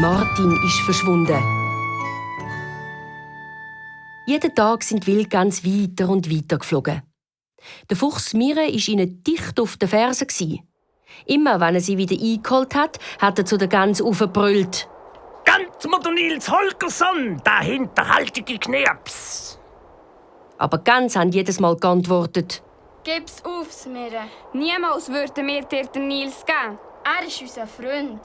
Martin ist verschwunden. Jeden Tag sind die Wildgänse weiter und weiter geflogen. Der Fuchs Mire war ihnen dicht auf den Fersen. Immer wenn er sie wieder eingeholt hat, hat er zu den Gänsen aufgebrüllt. «Ganz mir, du Nils Holgersson, dahinter haltet die Knirps!» Aber die Gänse haben jedes Mal geantwortet. «Gib's auf, Smire. Niemals würden wir dir den Nils geben. Er ist unser Freund.»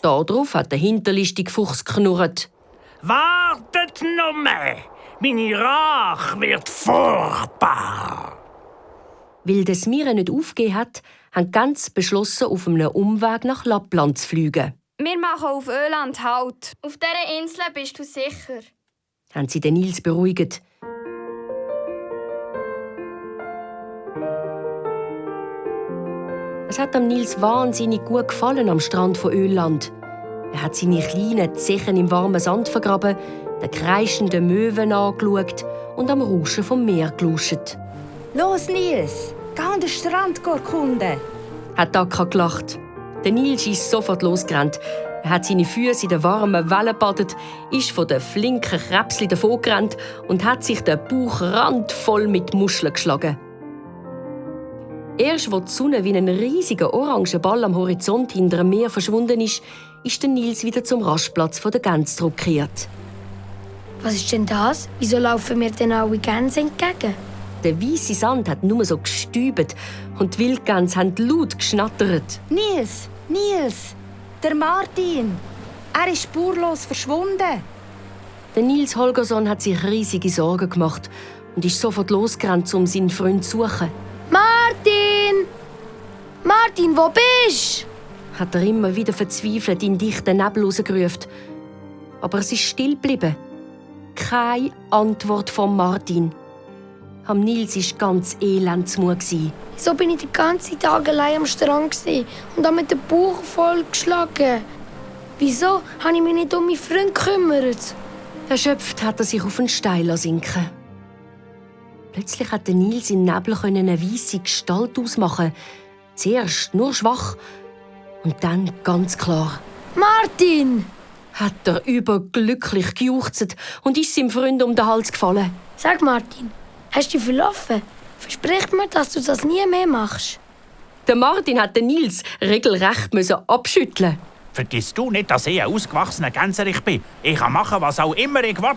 Darauf hat der hinterlistige Fuchs geknurrt. «Wartet nur! Meine Rache wird furchtbar!» Weil das Mire nicht aufgegeben hat, haben die Gänse beschlossen, auf einem Umweg nach Lappland zu fliegen. «Wir machen auf Öland Halt. Auf dieser Insel bist du sicher.» Haben sie den Nils beruhigt. Es hat am Nils wahnsinnig gut gefallen am Strand von Öland. Er hat seine kleinen Zechen im warmen Sand vergraben, den kreischenden Möwen angeschaut und am Rauschen vom Meer gelauscht. «Los, Nils, geh an den Strand erkunden!» Hat Akka gelacht. Der Nils ist sofort losgerannt. Er hat seine Füße in den warmen Wellen gebadet, ist von den flinken Krebschen davongerannt und hat sich den Bauch randvoll mit Muscheln geschlagen. Erst als die Sonne wie ein riesiger oranger Ball am Horizont hinter dem Meer verschwunden ist der Nils wieder zum Rastplatz der Gänse zurückgekehrt. Was ist denn das? Wieso laufen mir denn alle Gänse entgegen? Der weisse Sand hat nur so gestäubt und die Wildgänse haben laut geschnattert. «Nils, Nils, der Martin, er ist spurlos verschwunden!» Der Nils Holgersson hat sich riesige Sorgen gemacht und ist sofort losgerannt, um seinen Freund zu suchen. Martin! Martin, wo bist du? Hat er immer wieder verzweifelt in dichten Nebel rausgerufen. Aber es ist still geblieben. Keine Antwort von Martin. Am Nils war ganz elend zumute. Wieso bin ich den ganzen Tag allein am Strand und habe mit dem Bauch vollgeschlagen? Wieso habe ich mich nicht um meinen Freund gekümmert? Erschöpft hat er sich auf einen Stein sinken. Plötzlich konnte Nils im Nebel eine weisse Gestalt ausmachen. Zuerst nur schwach und dann ganz klar. «Martin!» Hat er überglücklich gejuchzt und ist seinem Freund um den Hals gefallen. «Sag, Martin, hast du dich verlaufen? Versprich mir, dass du das nie mehr machst.» Der Martin hat den Nils regelrecht abschütteln. «Vergiss du nicht, dass ich ein ausgewachsener Gänserich bin. Ich kann machen, was auch immer ich will.»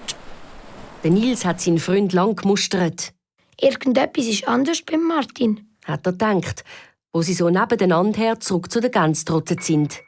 Der Nils hat seinen Freund lang gemustert. «Irgendetwas ist anders beim Martin.» Hat er gedacht, wo sie so nebeneinander her zurück zu den Gänsen getrottet sind.